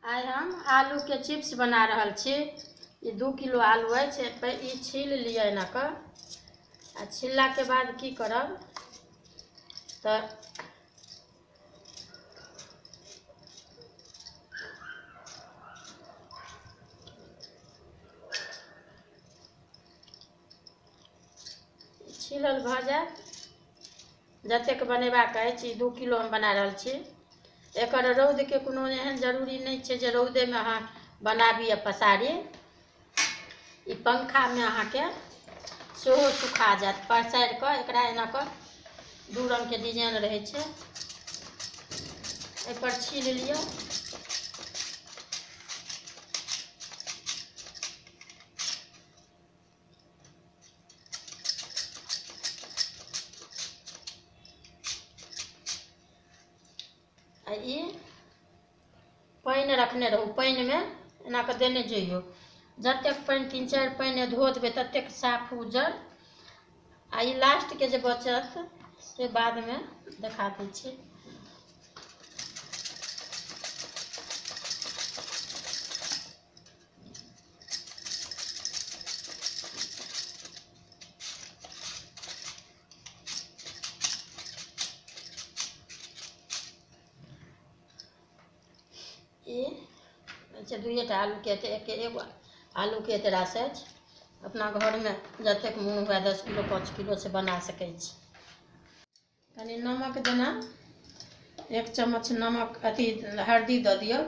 आइ हम आलूके चिप्स बना रहल छी। ई 2 किलो आलू अछि, ई छील लिअ एना कऽ। आ छिललाके बाद की करब तऽ छिलल भऽ जायत। जतेक बनेबाक अछि, ई 2 किलो हम बना रहल छी। एकर रौदके कोनो एहन जरूरी नहि छै जे रौदेमे अहाँ बनाबी आ पसारी। ई पंखामे अहाँके सेहो सुखा जायत। पसारि कऽ एकरा एना कऽ 2 रङ्गके डिजाइन रहै छै, एहिपर छील लिअ। आ ई पानि रखने रहू, पानिमे एना कऽ देने जइयौ। जतेक पानि 3-4 पानि धो देबै ततेक साफ उज्जर। आ ई लास्टके जे बचत से बादमे देखा दै छी। ई अच्छा 2टा आलूके एगो आलूके एते रास अछि। अपना घरमे जतेक मोन हुए 10 किलो 5 किलो से बना सकै छी। कनि नमक जेना 1 चम्मच नमक अथी हल्दी दऽ दियौ।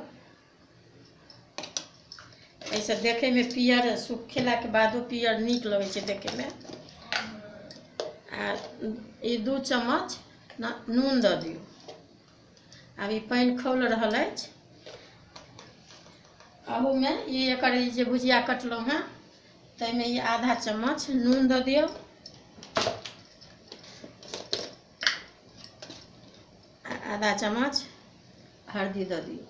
एहिसँ देखैमे पियर, सुखेलाके बादो पियर नीक लगै छै देखैमे। आ ई 2 चम्मच नून दऽ दियौ। आब ई पानि खौल रहल अछि। अहूमे ई एकर ई जे भुजिया कटलहुँ हेँ ताहिमे ई आधा चम्मच नून दऽ दियौ। आधा चम्मच हल्दी दऽ दियौ।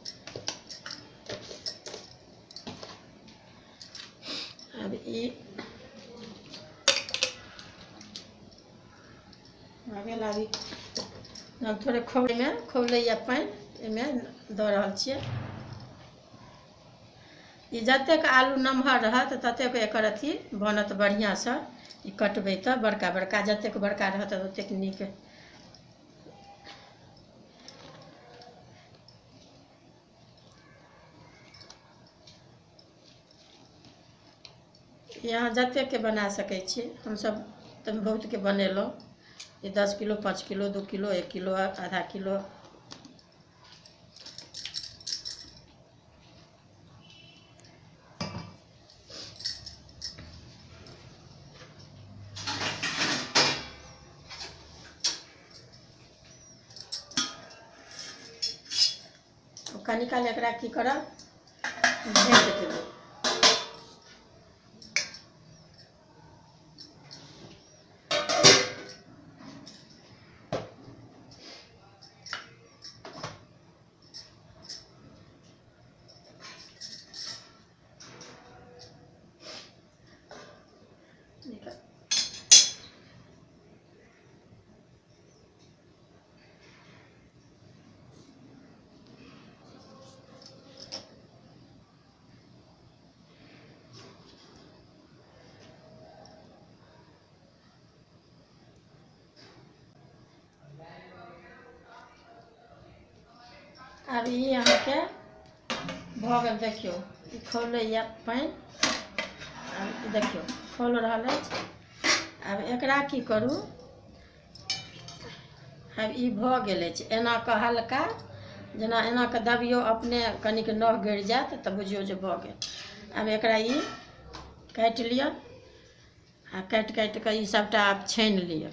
आब ई भऽ गेल। आब ई थोड़े खौलैमे खौलैए पानि, एहिमे दऽ रहल छियै। ई जतेक आलू नमहर रहत ततेक एकर अथी बनत बढ़िआँसँ। ई कटबै तऽ बड़का बड़का, जतेक बड़का रहत ओतेक नीक। यहाँ जतेकके बना सकै छी। हमसब तऽ बहुतके बनेलहुँ। ई 10 किलो 5 किलो 2 किलो 1 किलो आधा किलो। कनी काल एकरा की करब, झाँकि देबै। आब ई अहाँके भऽ गेल। देखियौ ई खौलैए पानि। आब देखियौ खौल रहल अछि। आब एकरा की करू, आब ई भऽ गेल अछि। एना कऽ हल्का जेना एना कऽ दबियौ, अपने कनिक नह गड़ि जायत तऽ बुझियौ जे भऽ गेल। आब एकरा ई काटि लिअ आ काटि काटि कऽ ई सभटा आब छानि लिअ।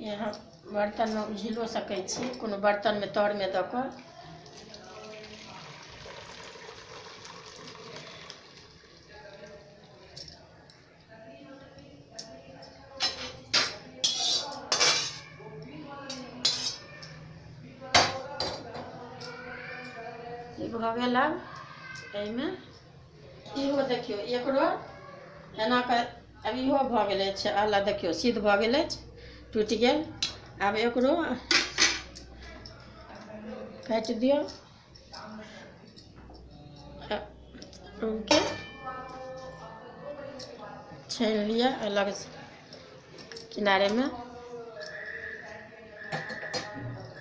यहाँ बर्तनमे उझिलो सकै छी, कोनो बर्तनमे तरमे दऽ कऽ। ई भऽ गेल। आब एहिमे इहो देखियौ एकरो एना कऽ आब इहो भऽ गेल अछि। अल्ला देखियौ सिद्ध भऽ गेल अछि, टूटि गेल। आब एकरो काटि दियौ के छानि लिअ अलग किनारेमे।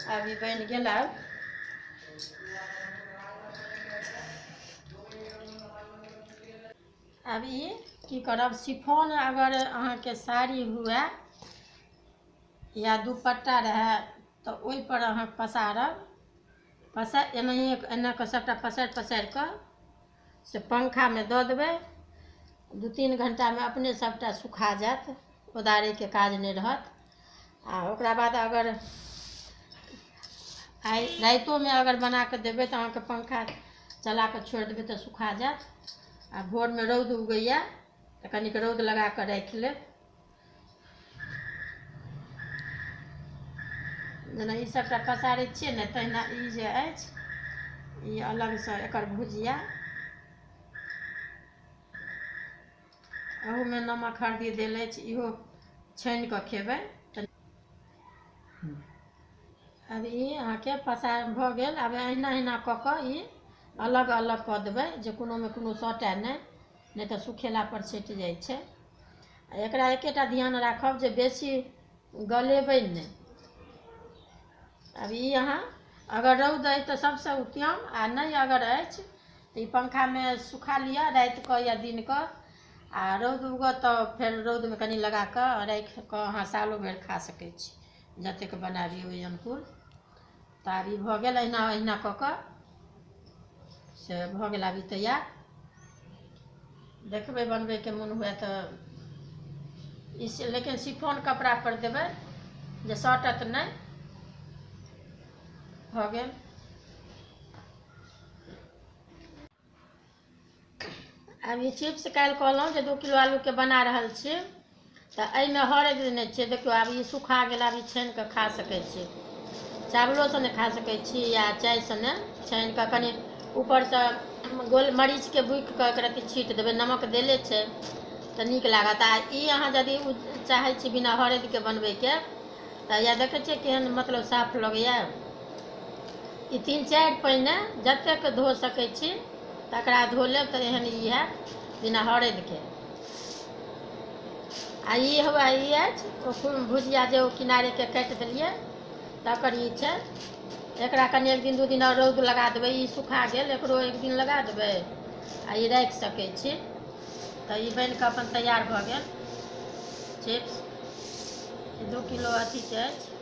आब ई बनि गेल। आब आब ई की करब, शिफॉन अगर अहाँके साड़ी हुए या दुपट्टा रहए तऽ ओहिपर अहाँ पसारब। पसारि एनाहिए एना कऽ सभटा पसारि पसारि कऽ से पंखामे दऽ देबै। 2-3 घंटामे अपने सभटा सुखा जायत, ओदारैके काज नहि रहत। आ ओकरा बाद अगर आइ रातिओमे अगर बना कऽ देबै तऽ अहाँके पंखा चला कऽ छोड़ि देबै तऽ सुखा जायत। आ भोरमे रौद उगैए तऽ कनिक रौद लगा कऽ राखि लेब। जेना ई सभटा पसारै छियै ने तहिना ई जे अछि ई अलगसँ एकर भुजिया, अहूमे नमक हल्दी देल अछि, इहो छानि कऽ खेबै। आब ई अहाँके पसार भऽ गेल। आब अहिना अहिना कऽ कऽ ई अलग अलग कऽ देबै जे कोनोमे कोनो सटए नहि, नहि तऽ सुखेला पर सटि जाइ छै। आ एकरा एकेटा ध्यान राखब जे बेसी गलेबै नहि। आब ई अहाँ अगर रौद अइ तऽ सबसँ उत्तम, आ नहि अगर अछि तऽ ई पंखामे सुखा लिअ राति कऽ या दिन कऽ। आ रौद उगत तऽ फेर रौदमे कनि लगा कऽ राखि कऽ अहाँ सालो भरि खा सकै छी, जतेक बनाबी ओहि अनुकूल। तऽ आब ई भऽ गेल। अहिना अहिना कऽ कऽ से भऽ गेल। आब ई तैयार। देखबै बनबैके मोन हुए तऽ ई, लेकिन शिफॉन कपड़ा पर देबै जे सटत नहि। भऽ गेल। आब ई चिप्स काल्हि कहलहुँ जे 2 किलो आलूके बना रहल छी, तऽ एहिमे हरदि देने छियै। देखियौ आब ई सुखा गेल। आब ई छानि कऽ खा सकै छी, चावलो सने खा सकै छी या चाय सने छानि कऽ कनि ऊपरसँ गोल मरीचके बुकि कऽ एक रत्ती छीट देबै। नमक देले छै तऽ नीक लागत। आ ई अहाँ यदि चाहै छी बिना हरदिके बनबैके तऽ या देखै छियै केहन मतलब साफ लगैए। ई 3-4 पानि जतेक धो सकै छी तकरा धो लेब तऽ एहन ई हैत बिना हरदिके। आ ई हुआ ई अछि ओ भुजिया जे ओ किनारेके काटि देलियै तकर ई छै। एकरा कनि 1 दिन 2 दिन आओर रौद लगा देबै। ई सुखा गेल, एकरो 1 दिन लगा देबै आ ई राखि सकै छी। तऽ ई बनि कऽ अपन तैयार भऽ गेल चिप्स। 2 किलो अथीके अछि।